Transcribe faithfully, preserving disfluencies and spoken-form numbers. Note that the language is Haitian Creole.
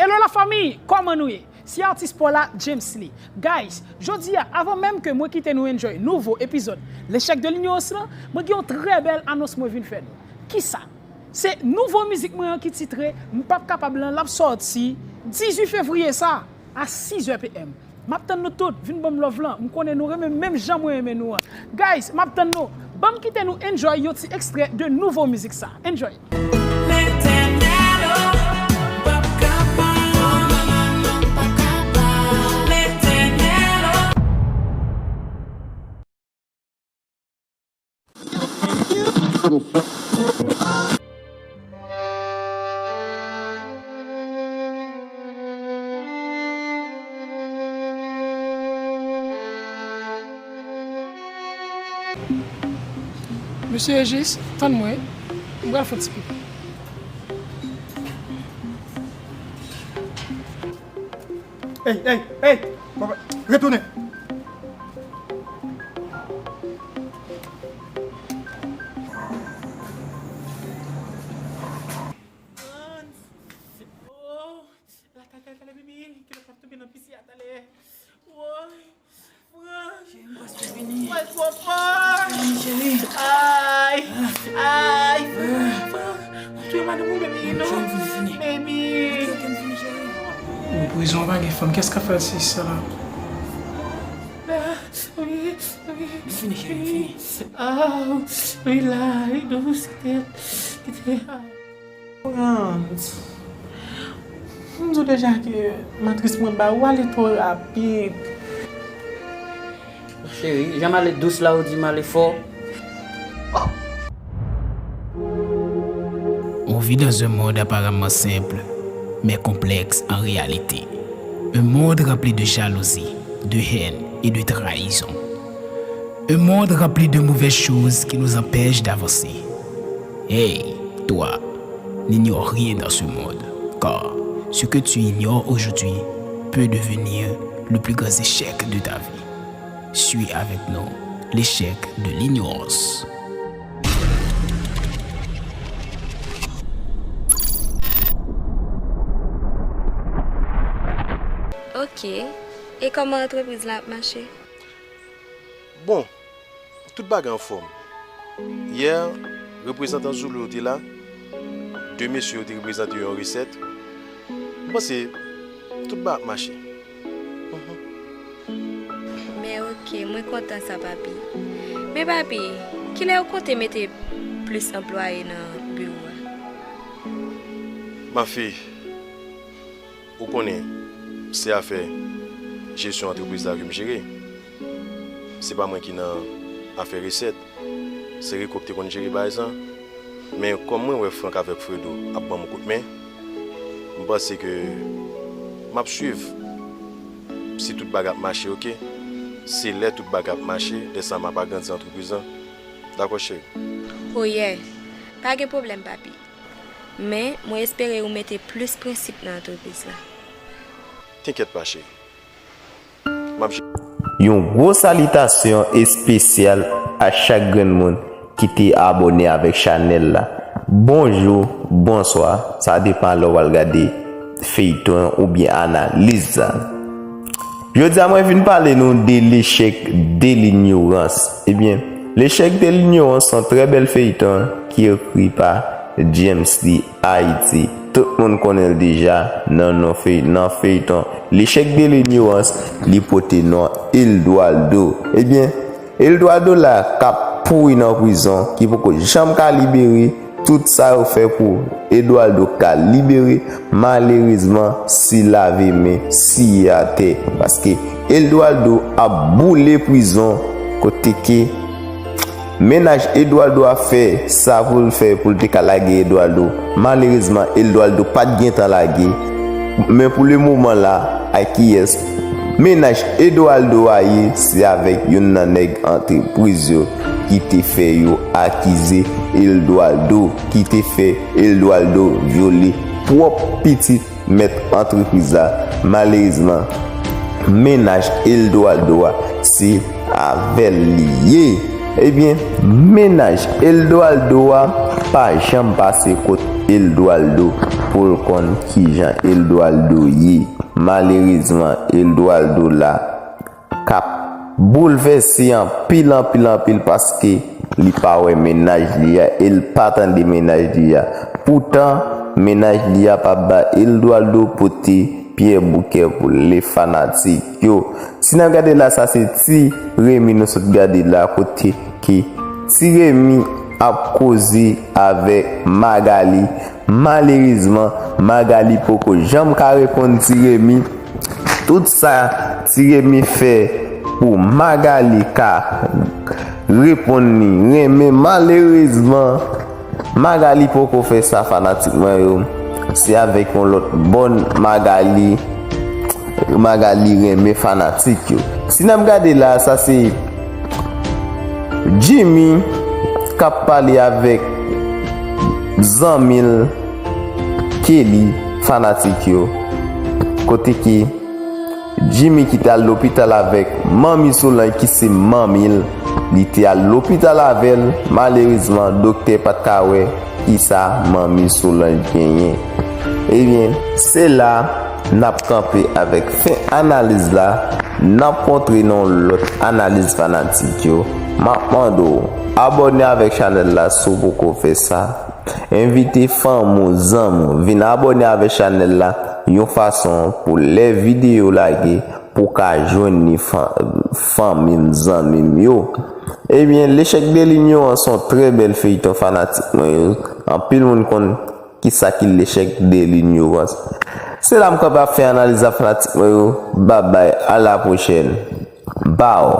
Hello la fanmi, kòman nou ye? Se atis pa w la, James Lee. Guys, jodi a, avan menm ke mwen kite nou enjoy nouvo epizòd L'échec de l'ignorance lan, mwen gen yon trè bèl anons mwen vin fè nou. Kisa? Se nouvo mizik mwen an ki titre M p ap kapab lan, l ap sòti dizuit fevriye sa a sis è p m. M ap tann nou tout, vin ban m love lan. M konnen nou renmen menm jan mwen renmen nou an. Guys, m ap tann nou. Ban m kite nou enjoy yon ti ekstrè de nouvo mizik sa. Enjoy. Letènèl, oh, m p ap kapab. Letènèl, oh. Mesye Ejis, tann mwen, m pral fè yon ti pipi. Ey, ey, ey! Retounen! Frantz! Oh! Talè, talè, talè, baby! Kilè m ap tonbe nan pisi a, talè! Woy! Frantz! Cheri, m prèske fini. Woy, twò fò! Cheri, cheri! Ay! Ay! Frantz! Ou touye madanm ou, baby, non! Cheri, m fini, fini. Baby! M fini, cheri. Nan prizon, pa gen fanm. Kiyès k ap fè l si sa la? Ah, wi, wi. M fini, cheri, m fini. Ah, wi, la, wi, dous, kite, kite, ah. Frantz, m di w deja ke matris mwen ba ou ale twò rapid. Cheri, jan m ale dous la, ou di m ale fò. On vit dans un monde apparemment simple, mais complexe en réalité. Un monde rempli de jalousie, de haine et de trahison. Un monde rempli de mauvaises choses qui nous empêchent d'avancer. Hey, toi, n'ignore rien dans ce monde, car ce que tu ignores aujourd'hui peut devenir le plus grand échec de ta vie. Suis avec nous, l'échec de l'ignorance. Ok. E kòman antrepriz la ap mache? Bon, tout bagay anfòm. Yè, reprezantan Zulu yo te la. De mesye yo te reprezante yon resèt. M panse tout bagay ap mache. Mhm. Men ok, mwen kontan sa, papi. Men papi, kilè ou konte mete plis anplwaye nan biwo a? Mafi, ou konnen, se afè jesyon antrepriz la ke m jere. Se pa mwen ki nan afè resèt. Se Rico k te konn jere bagay sa. Men kòm mwen wè Frank avèk Fredo ap ban m kout men, m panse ke m ap swiv si tout bagay ap mache, ok? Se lè tout bagay ap mache, lè sa m ap agrandi antrepriz lan. Dakò, cheri? Oh yeah. Pa gen pwoblèm, papi. Men, mwen espere ou mete plis prensip nan antrepriz la. Tenkyèt pa, cheri. M ap je- Yon gwo salitasyon espesyal a chak grenn moun ki te abòne avèk chanèl la. Bonjou, bonswa, sa depann lè w al gade feyton an oubyen analiz la. Jodi a, mwen vin pale nou de L'échec de l'ignorance. Ebyen, L'échec de l'ignorance se yon trè bèl feyton ki ekri pa James Lee Ayiti. Tout moun konnen l deja nan non fey-, nan feyton L'échec de l'ignorance, li pote non Eduardo. Ebyen, Eduardo la k ap pouri nan prizon, ki poko janm ka libere, tout sa yo fè pou Eduardo ka libere, malerezman, si lave men, siye atè. Paske Eduardo ap boule prizon, kote ke mennaj Eduardo ap fè sa pou l fè pou l te ka lage Eduardo. Malerezman, Eduardo pa t gentan lage. Men pou le moman la, a kiyès mennaj Eduardo a ye, se avèk youn nan nèg antrepriz yo ki te fè yo akize Eduardo, ki te fè Eduardo vyole pwòp pitit mèt antrepriz la. Malerezman, mennaj Eduardo a, se avè l li ye. Ebyen, mennaj Eduardo a pa janm pase kot Eduardo. pou l konn kijan Eldoaldo ye. Malerezman, Eldoaldo la k ap boulvèse anpil, anpil, anpil, paske li pa wè mennaj li a e l pa tande mennaj li a. Poutan, mennaj li a pa ba Eldoaldo pote pyè bouke pou le fanatik yo. Si n ap gade la, sa se Ti Remi nou sot gade la, kote ke Ti Remi ap koze avèk Magali. Malerezman, Magali poko janm ka reponn Ti Remi. Tout sa Ti Remi fè pou Magali ka reponn li, renmen. Malerezman, Magali poko fè sa, fanatik mwen yo. Se avèk yon lòt bòn Magali, Magali renmen fanatik yo. Si n ap gade la, sa se Jimmy k ap pale avèk zanmi l Kelly, fanatik yo. Kote ke Jimmy ki te al lopital avèk manmi Solange ki se manmi l. Li te al lopital avè l, malerezman, doktè pa t ka wè kisa manmi Solange genyen. Ebyen, se la n ap kanpe avèk fen analiz la. N ap kontre nan yon lòt analiz, fanatik yo. M ap mande w abòne avèk chanèl la si w poko fè sa. Envite fanmi w, zanmi w, vin abòne avèk chanèl la, yon fason pou lè videyo lage, pou w ka jwenn li, fan-, fanmi m, zanmi m yo. Ebyen, Lechèk de Linyon an se yon trè bèl feyton, fanatik mwen yo. Anpil moun konn kisa ki Lechèk de Linyon an. Se la m kanpe ap fè analiz la, fanatik mwen yo. Babay, a la pwochèn. Baw.